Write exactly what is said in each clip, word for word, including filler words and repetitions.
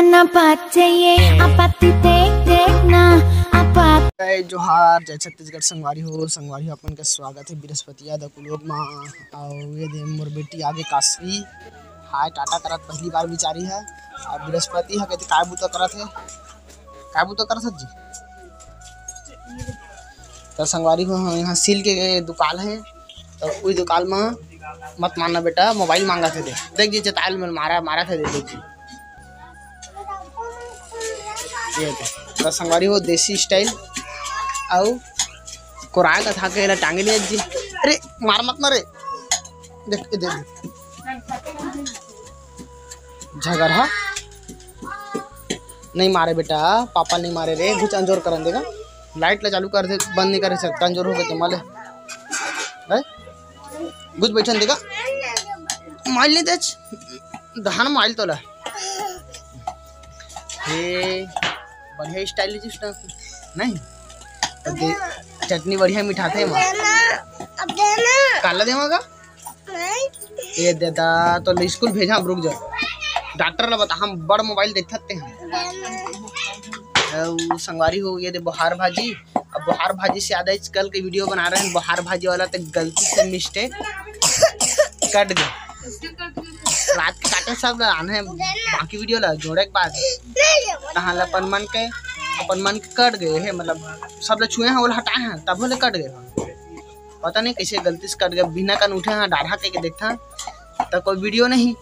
ना बात चाहिए, आपाती देख देख ना, आपात। जय जोहार, जय छत्तीसगढ़ संगवारी हो। संगवारी हो, अपन के स्वागत है बृहस्पतिया द कुलोक मा। अउ ये दे मोर बेटी आगे काशवी, हाय टाटा करत पहली बार बिचारी है। अउ बृहस्पति ह कहते काय बुता करत है, काय बुता करत है जी? तो संगवारी हो, हम यहाँ सील के दुकान है, तो उही दुकान में मत मारना बेटा, मोबाइल मांगा थे दे। देख जी, चताल में मारा, मारा थे दे, देख जी। ये दे। तो संगवारी हो, देसी स्टाइल। अउ कोराय का था के एला टांगे नहीं जी। अरे, मार मत ना रे। देख, ये दे, देख। झगरहा। नहीं मारे बेटा, पापा नहीं मारे रे। घुच अंजोर करन देगा। लाइट ला चालू कर दे, बंद नहीं करे सकता, अंजोर हो गए तुम्हारे। हैं? घुच बैठन देगा। माइल नहीं देच। दहान माइल तोला। हे, बढ़िया स्टाइल जी उसका। नहीं? तो दे, चटनी बढ़िया मिठाथे माँ। देना, अब देना। काला देवा का? नहीं। ये दादा, तो ले स्कूल भेजा, हम रुक जा। डॉक्टर ला बता, हम बड़ मोबाइल देखत ते हैं। देना। अउ संगवारी हो, ये दे बोहार भाजी। अब बोहार भाजी से याद आई, कल के वीडियो बना रहे हैं, बोहार भाजी वाला तो गलती से मिस्टेक कट गए। रात के काटे सब ला आने बाकी वीडियो ला जोड़े के बाद तहाँ ला अपन मन के, अपन मन के कट गए है, मतलब सब ला छुए हैं, वो ला हटाए हैं, तब ले कट गए हैं। पता नहीं कैसे गलती से कट गए, बिना कन उठे हैं, डाढ़ा के, के देखता तो कोई वीडियो नहीं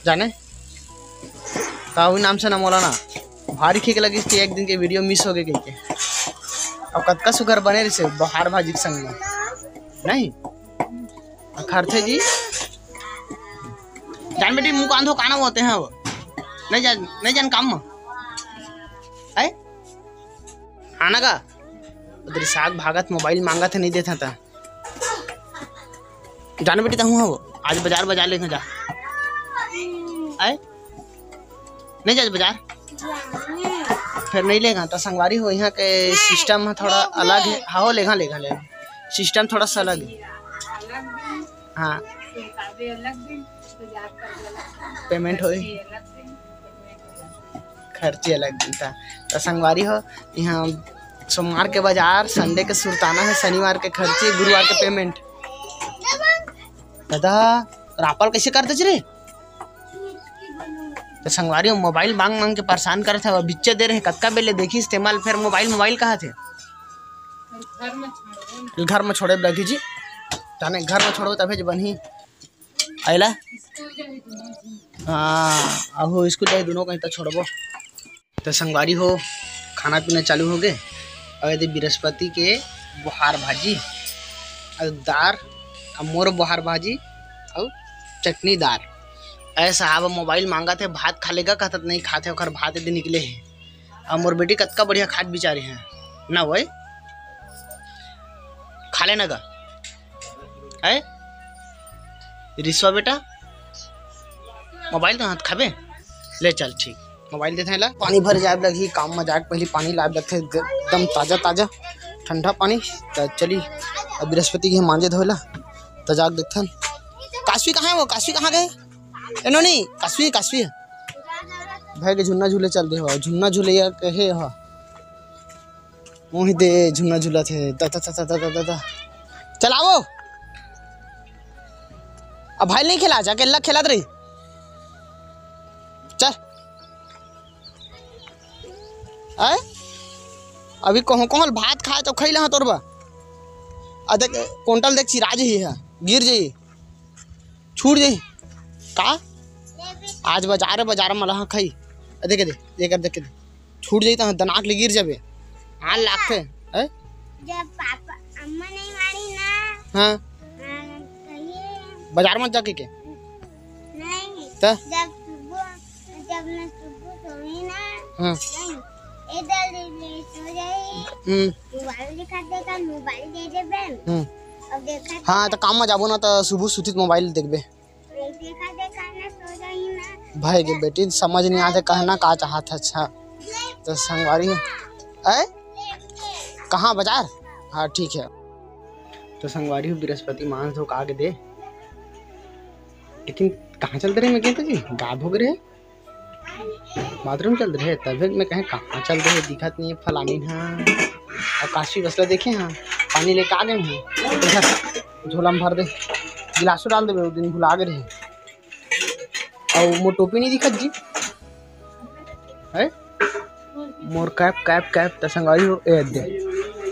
जाने। का वही नाम से ना मोला ना भारी खीक लगिस कि एक दिन के वीडियो मिस हो गए कहिके। अब कतका सुघर बने रहिसे बोहार भाजी के संग में। नहीं? आ खरथे जी। जान बेटी, मुंह कांधो काना होते हैं वो। नहीं जान, नहीं जान काम में। है? आना का? उधर साग भागत मोबाइल मांगत है, नहीं देता था। जाने बेटी, तहूँ हो, आज बाजार, बाजार लेके जा। आए? नहीं जाए बाजार? फिर नहीं लेगा, तो संगवारी हो, यहाँ के सिस्टम है थोड़ा अलग है। हाँ, हो, लेगा, लेगा, लेगा। सिस्टम थोड़ा सा अलग है। हाँ। पेमेंट होई। खर्ची अलग बनता। तो संगवारी हो, यहाँ सोमवार के बाजार, संडे के सुरताना है, शनिवार के खर्ची, गुरुवार के पेमेंट। दादा, रापल कैसे कर देच रे? तो संगवारी हो, मोबाइल मांग मांग के परेशान करत है, बिच्चे दे रहे, कतका बेले देखिस तेमल, फिर मोबाइल, मोबाइल कहा थे? घर में छोड़ो ना। घर में छोड़े लगी जी, जाने घर में छोड़ो तभे जे बनही। आइला? हाँ, अहो स्कूल जाए दोनों कहीं तो छोड़बो। तो संगवारी हो, खाना पीना चालू हो गए। और यदि बृहस्पति के बोहार भाजी, और दार, और मोर बोहार भाजी, और चटनी दार। ऐसा अब मोबाइल मांगा थे, भात खा लेगा, कहता नहीं खाते, ओकर भात यदि निकले है। अब मोर बेटी कतका बढ़िया खात बिचारी है ना, वही खा लेना गा। है रिश्वा बेटा, मोबाइल तो हाथ खाबे, ले चल ठीक, मोबाइल देते हैं ला। पानी भर जाए लगही, काम में जाके पहले पानी लाए लगथे, एकदम ताजा ताजा ठंडा पानी। तो चली अब बृहस्पति के मांजे धोए ला, तो जाके देखथन। काशवी कहाँ है वो? काशवी कहाँ गए? एनो नहीं, काशवी, काशवी। भाई के झुन्ना झूले चल दे हो, झुन्ना झूले या कहे हो। वही दे झुन्ना झूला थे। दा, दा, दा, दा, दा, दा, दा। चलाओ। अब भाई नहीं खेला, जाके अल्लाह खेला रही। चल। आए? अभी कहूँ कहल भात खाए तो खैले हाँ तोर बा। आ देख, कोंटल देख चिरा जही है, गिर जही, छूट जही। का? आज बाजार, बाजार में लहा खाई। आ देख दे, ये कर देख दे। छूट जही तो दनाक ले गिर जाबे। आन लागथे, हैं? जब पापा, अम्मा नहीं मारी ना, हाँ। हाँ, कहिए। बाजार मत जाके के? नहीं। त? जब सुबह, जब मैं सुबह सोई ना, हाँ। नहीं। इधर ले सो जाई। हम्म। मोबाइल दिखा देगा, मोबाइल दे दे बहन। हम्म। अब देखा हाँ, तो काम में जाबो ना, तो सुबह सुतित मोबाइल देखबे। देखा, देखा ना, सो जाई ना। भाई के बेटी समझ नहीं आते, कहना का चाहत है। अच्छा, तो संगवारी है। ऐ? कहाँ बाजार? हाँ, ठीक है। तो संगवारी हो, बृहस्पति मांस धो के आगे दे। लेकिन कहाँ चलते रहे मैं कहते जी? गायब हो गए रहे। बाथरूम चल रहे, तभे मैं कहें कहाँ चल रहे, दिखत नहीं है फलानी। हाँ, अउ काशी बसला देखे, हाँ, पानी लेके आ गए हैं। देखा, झोला में भर दे, गिलासो डाल देबे, वो दिन भुला गए रहे। अउ मोर टोपी नहीं दिखत जी, है मोर कैप, कैप, कैप। त संगवारी हो, ए दे,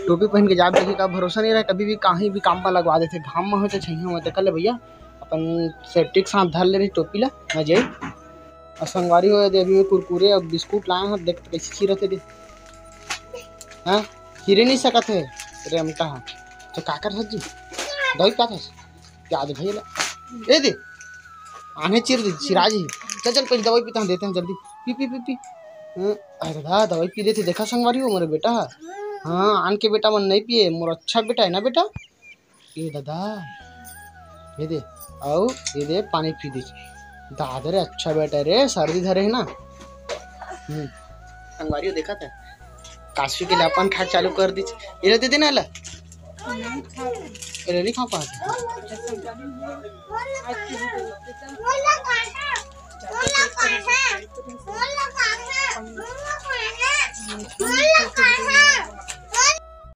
टोपी पहन के जाब, देखी का भरोसा नहीं रहे, कभी भी कहीं भी काम में लगवा देते, घाम में हो चाहे छइहां में हो। त कर ले भैया, अपन सेफ्टी के साथ धर ले रही टोपी ला, मैं जाई। अउ संगवारी हो, ए दे, अभी मैं कुरकुरे अउ बिस्कुट लाए हूँ, देख त कैसे खीरत हे दे। हाँ, खीरे नहीं सकत है रेमटा। हाँ, तो का कर जी, दवाई का था? प्याज भैया ला, ए दे, आने चिर दे, चिरा जी। चल, चल, पहले दवाई पीता हूँ, देते हैं जल्दी, पी, पी, पी, पी। हाँ, अरे दादा, दवाई पी लेते, देखा संगवारी हो, मेरे बेटा। हाँ, आन के बेटा मन नहीं पिए, मोर अच्छा बेटा है ना बेटा। ए दादा, ये दे, अउ ये दे, पानी पी दे। दादा रे, अच्छा बेटा रे, सर्दी धरे है ना। हम्म, संगवारी हो, देखा था, काशी के लिए अपन खाए चालू कर दी। ये ले दे देना ला। ये ले नहीं खा पाते।